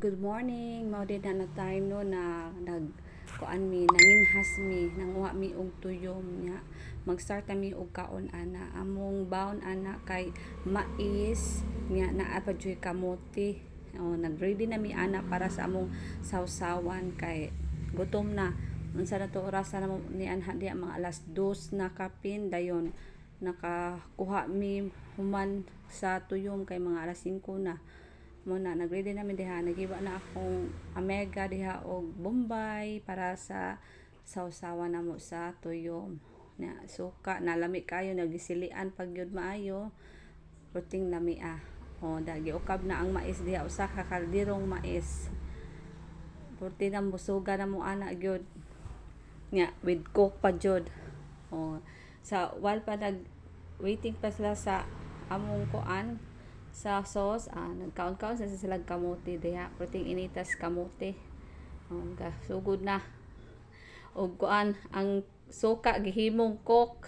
Good morning. Mao din na time no na nag kuan mi, nanginhas mi, nanguha mi og tuyom nya. Mag-start na mi og kaon ana. Among baon ana kay mais nya naa pa juy kamote. O, nag-ready na mi ana para sa among sawsawan kay gutom na. Unsa na to orasa na mo ni anha diha, mga alas 2 na kapin. Dayon nakakuha mi human sa tuyom kay mga alas 5 na. Mo na nag-ready namin diha, naghiwa na akong amega diha og Bombay para sa sawsawan namo sa tuyom. Na suka na lami kayo, nagisilian pag gyud maayo. Perting lami ah. O da giukab na ang mais diha, usa ka kalderong mais. Purti na musuga na mo ana gyud. Nya with Coke pa jud. O sa while pa nag waiting pa sila sa among kuan sa sauce, ah, nagkaon-kaon sa sila kamote diha, perting initas kamote. O, sugod na. Og kuan, ang suka gihimong Coke.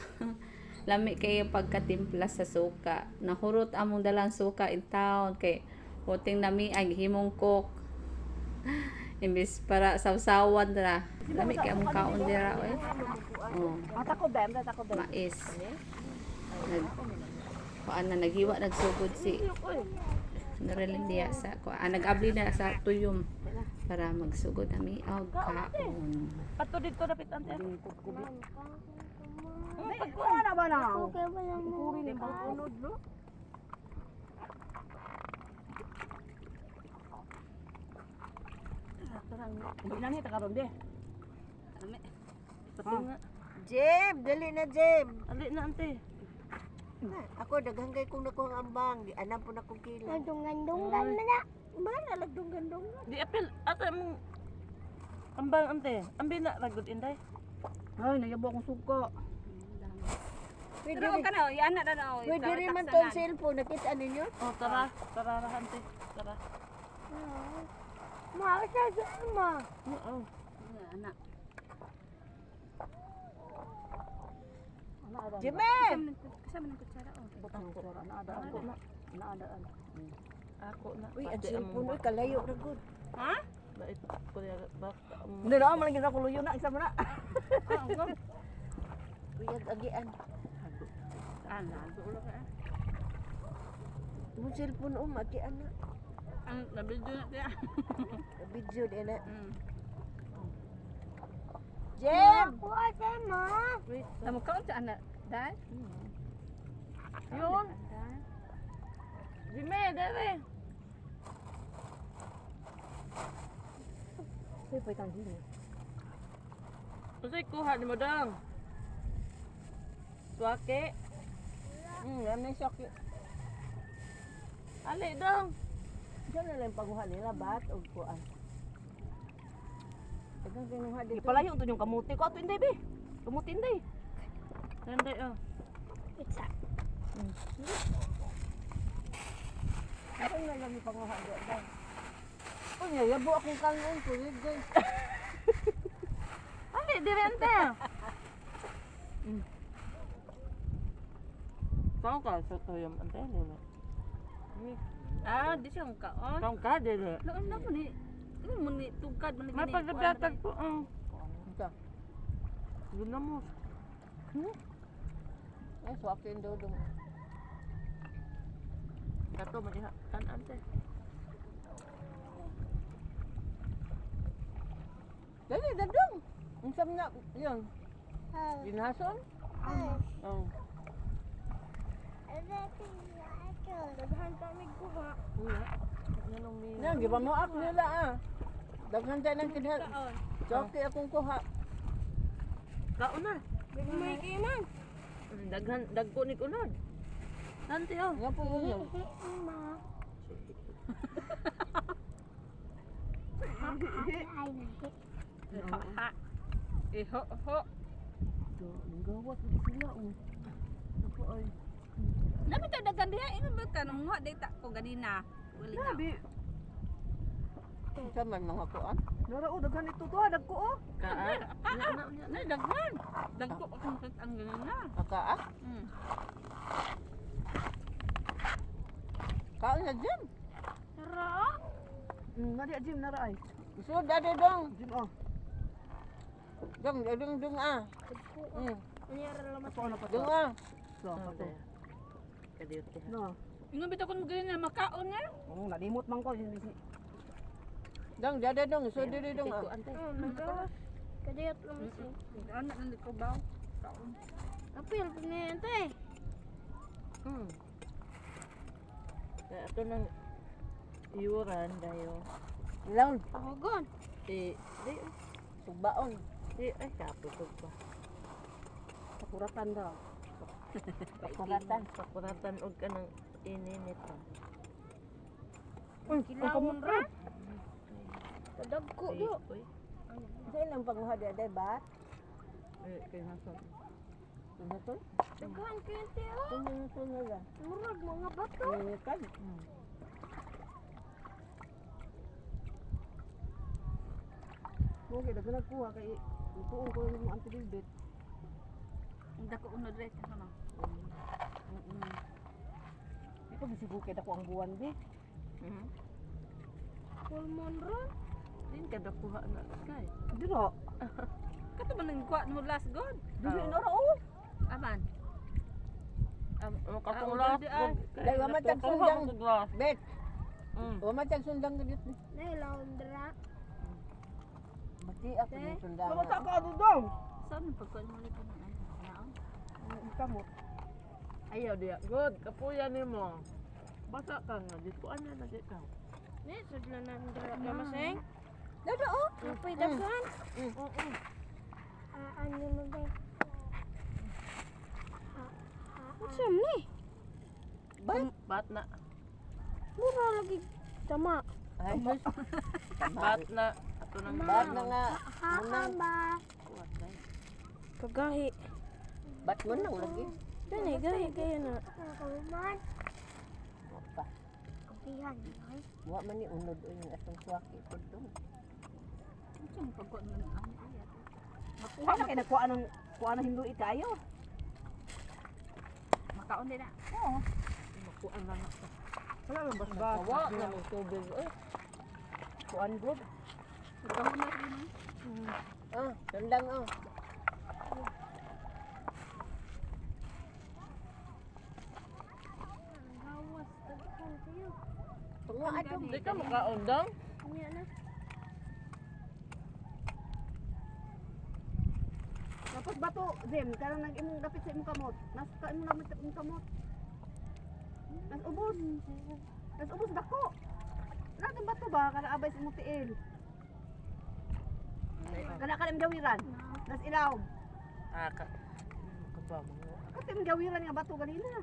Lami kayo pagkatimpla sa suka. Nahurot among dalang suka in town kay puting nami ang gihimong Coke. Imbis para sawsawan ra. Lami kay among kaon dira oy. Oh, mais. Nag kuan na, naghiwa, nagsugod si Norelin diya sa kuan, ah, nag-abli na sa tuyom para magsugod nami og kaon. Ato dito dapit, ante. Pagkuha na ba na? Puri ni unod no. Hindi na ni takaron de. Pati nga. Jem, dali na, Jem. Ali na, ante. Na, ako daghan kay kong nakuha ang ambang, di anam po na kong kila. Nagdunggan-dunggan man na. Man alagdunggan-dunggan. Di apil ate mong ambang, ante. Ambi na ragod, inday. Ay, nayabo akong suka. Pwede Pero rin, ka na, yan na na. pwede rin man tong cellphone, nakita ninyo? Oh, tara. Tara ra, ante. Tara. Ma, sa ma. Oo. Anak. Jeme! Kasama ng kutsara oh. Butang ko. Naada Ako na. Naadaan. Ako na. Uy, ang Pati cellphone, uy, kalayo na gud. Ha? Bait ko niya bak. Hindi na man lagi ako luyo na isa mo na. Uy, ag agian. Ala. eh. Imong cellphone um, agian na. Ang nabidyo na kaya. Video din na. Jem! Jem! Kuha sa ma. Wait. Tamo kaon sa anak. Dai? Yun. Jimmy, dere. Say pa itang gini. Unsay kuha ni mo dang? Swake. Ano yung sakit? Ali dong. Diyan na lang paguha nila, bat o kuan. Daghang kinuha dito. Ipalayo to yung kamuti ko ato inday be. Kamuti inday. Hindi oh. It's a Daghang na lang yung panguha dito. Uy, nayabo akong kanon, kulig guys. Ali, dire ante. Kaon ka sa tuyom, ante, lolo. Ah, di siya kaon. Kaon ka dili. Noon na mo ni. Ano mo ni tugkad man May pagdadagdag po ang. Ito. Ginamos. Ay, swakin daw dong. Kato man iha kan, ante. Dali, dadong. Ang sam na, yun. Ginason? Oh. Daghan kami kuha. Una. Nganong mi. Yan, giba mo ak nila ah. Daghan tayo ng kinha. Choki akong kuha. Kaon na. May kiman. Daghan dagko ni kunod. Ante oh. Nga po yun yun. Ma. Ay, nahi. Ha. Iho ho. Nanggawas na sila oh. Ako ay. Nami ta dagan diha ingon ba ka nung di ta ko ganina. Wali na. Bi. Sa man mga kuan. Nara oh daghan ito to ah, dagko oh. Ka. Ah, na daghan. Dagko ako makit ang ganina. Aka ah. Kaon na dyan. Tara. Nadi Jim nara ay. Sud ade dong. Jim oh. Dong, dong, dong ah. Ato na pa. Dong ah. So, ato. Kadiyot ka. No. Ingon bitaw kun mo ganyan na makaon na. Oo, nalimot man ko. Dong, dada dong, sud diri dong ah. Oh, nagawas. Kadiyot lang siya. Ano nang ko ba? Apil pa na yan te. Kaya ato nang iuran dayo. Laon, Pahugon. Di, di, subaon. di, ay kaputog pa. Pakuratan daw. Pakuratan. Pakuratan og kanang ininit pa. Kilawon ra. Kadagko do. Uy, Sa ilang panguha di ade ba? eh, kay hason. Hason? Daghan kayo te oh. Hason na lang. Murag mga bato. Kan. Okay, daghan nagkuha kay ituon ko yung mga anti-dilbit. Ang dako uno dire ano. Di ko bisibukid ako ang buwan bi. Pulmon ra. Din kada kuha na kay. Dira. Kato man nang kuha mo last god. Dili na ra oh. Aman. Ang katong last, Dai wa man tag sundang. Bet. Wa man tag sundang gud. Nailawon dra. Bati ako ng sundang. Kamata ka ano dong. Saan man pagkuan mo nito ng ano? Naon? Kamot. Ayaw diya. Good, kapuya nimo. Basa ka nga di ko ana na di ka. Ni sudlan na dra kamaseng. Dada oh. Napay daghan. Ah, ano mo ba? Unsa man ni? Bat na. Mura lagi tama. Ay, Bat na. Ato nang bat na nga. Ha ba? Kagahi. Bat mo nang lagi. Dani gahi kayo na. Wa pa. Wa man ni unod o yung atong suwaki pud dong. Unsa man pagkuan mo ng ano? Ay, ato. Kuha na kay nagkuha ng kuha ng hinduit kayo. Makaon din na. Makuan na na. Wala man basbas. Kawa na mo tubig. Eh, Kuan good. Pagkahon na rin. Ah, sundang oh. Gawas daghan kayo. Tunga ato. di ka makaon dong. Unya na. Tapos bato, Jim, karang nag imong dapit sa imong kamot. Nas ka imong namit sa imong kamot. Nas ubos. Nas ubos dako. Nato bato ba kana abay sa imong tiil. Kana kana imong gawiran. Nas ilaw. Ah, ka. Kaba mo. Kato imong gawiran nga bato ganina.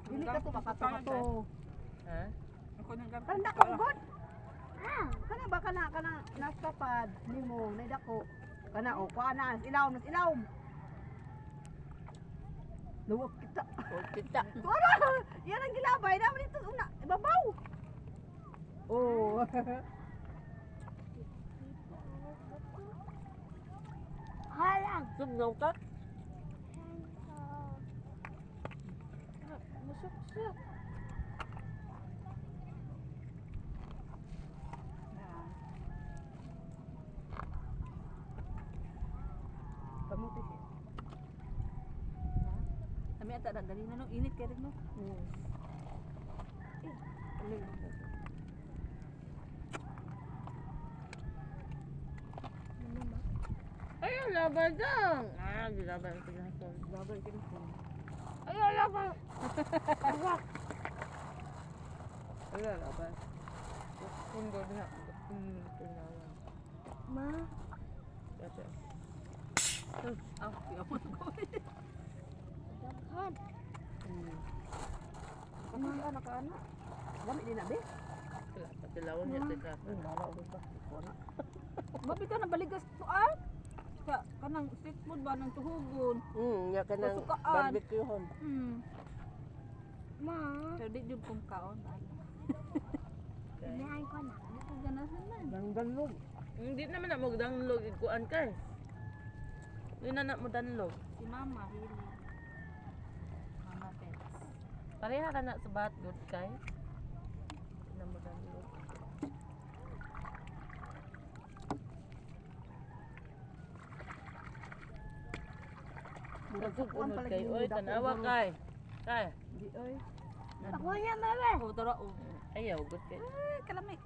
Dili ka to makato kato. Ha? Ako nang gamit. Kana dako god. Kana ba kana kana nas kapad nimo nay dako. Kana o kuha na nas ilaw, nas ilaw. Luwag kita. Oh, kita. Tuara! Yan ang gilabay. Naman dito una. Ibabaw. Oh. Halang. Sugnaw ka? Musuksok. Kamuti siya. Kami ata dali na no init kay rin no. Ay, laban dong. Ah, di laban ko na. Laban ko na. Ay, laban. Ay, laban. Kundo na. Tunawan. Ma. Kasi. Ah, ako ko. Daghan. Kamuti ana ka ana. Dami din na be. Wala, patilawan niya tika. Wala ubos ba? Kuha na. Mapita na baligas to ah. Sa kanang street food ba nang tuhugon. Ya kanang Pasukaan. barbecue hon. Ma. Pero di jud kong kaon. Inahan ko na. Di ko ganahan man. Danglog. Hindi naman na magdanglog ikuan ka eh. Hindi na na mo danlog. Si mama really. Mama pets. Pareha ka na sa bat good kay. Hindi na mo danlog. Unod kay oy, tanawa kay. Kay. Di oy. Ako na, mama. Oh, tara oh. Ayaw, good kay. Ay, kalami.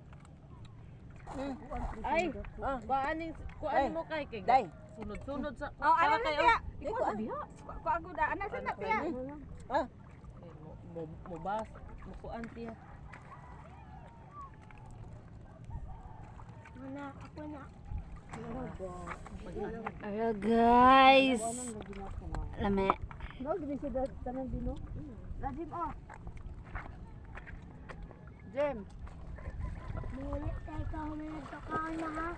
Ay, ah, baaning kuan mo kay kay. Day. Sunod-sunod sa Oh, ano na kay, tiya? Ikaw diha. Ko agud ana sa na tiya. Ah, Mo mo bas, mo kuan tiya. Mana, ako na. Hello guys. Lami. No, gini siya tanan dino. La Jim oh. Jim. Mulit tayo ka huminag sa kaon na ha.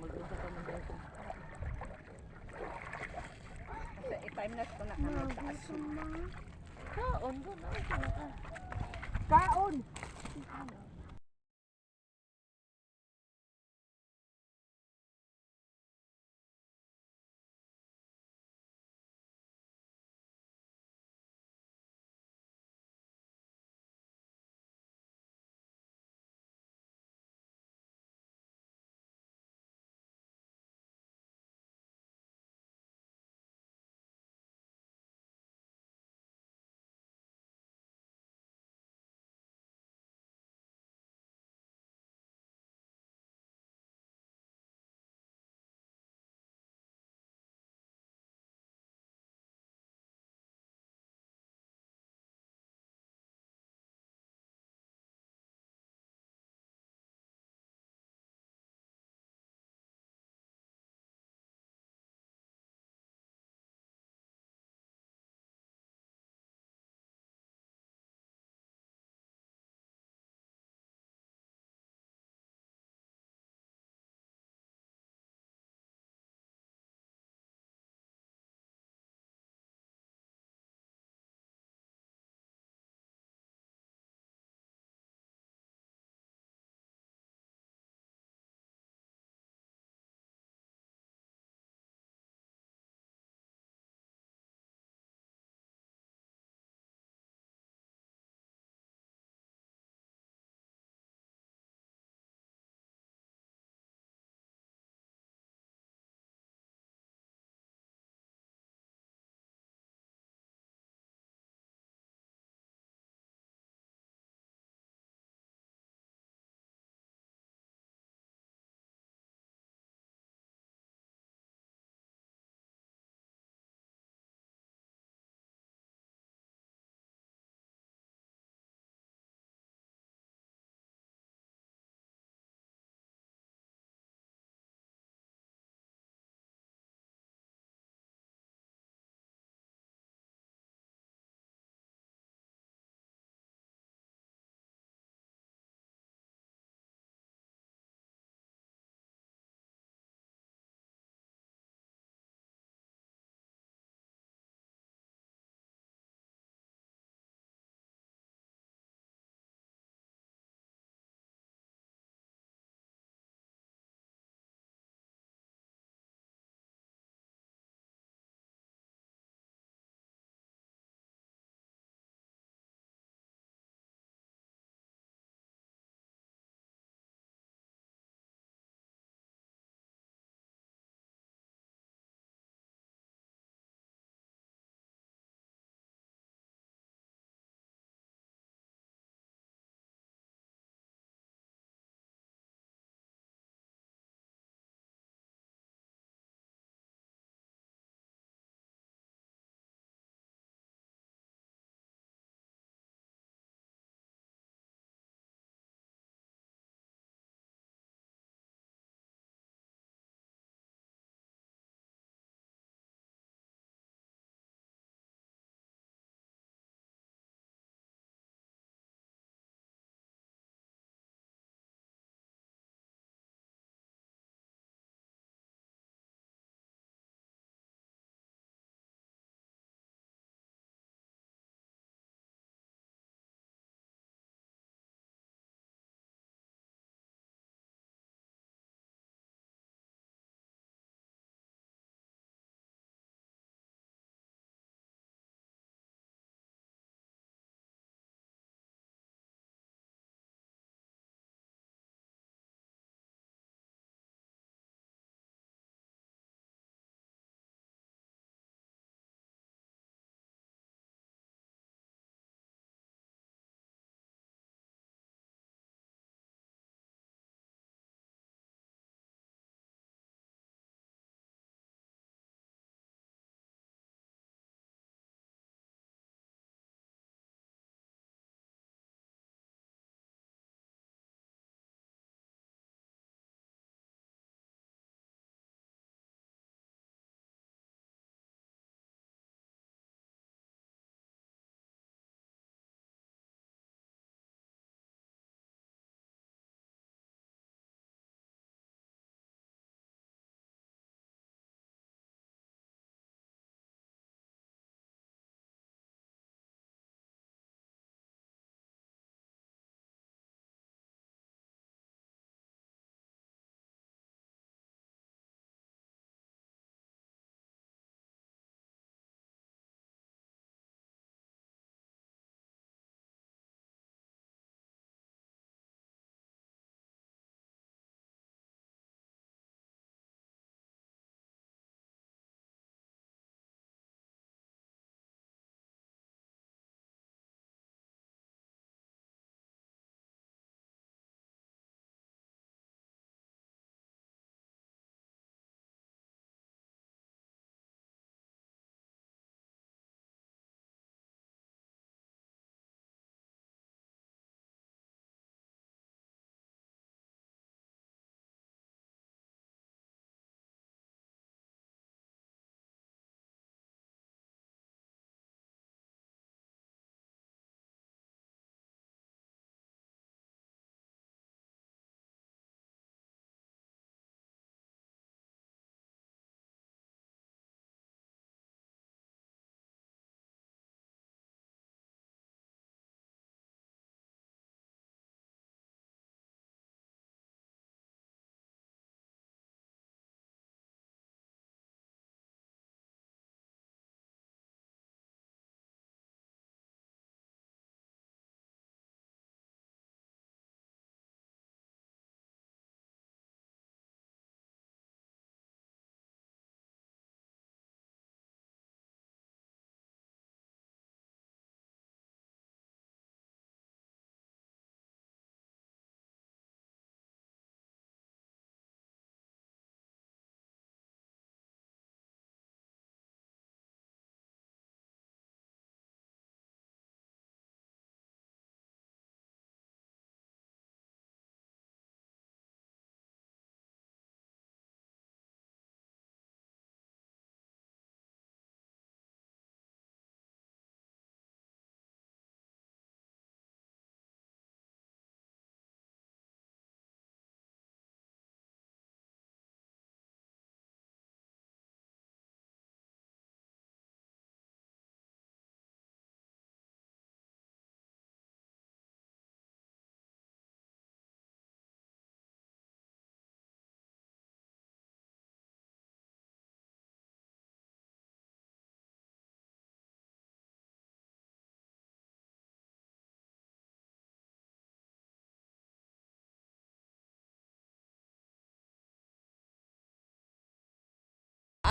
Mag-usa ka man dito. I-time na ko na kanay taas. Gutom na. Kaon ko na ka. Kaon.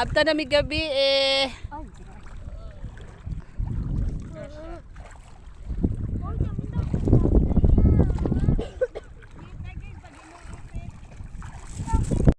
Abta na mi gabi eh. Ay.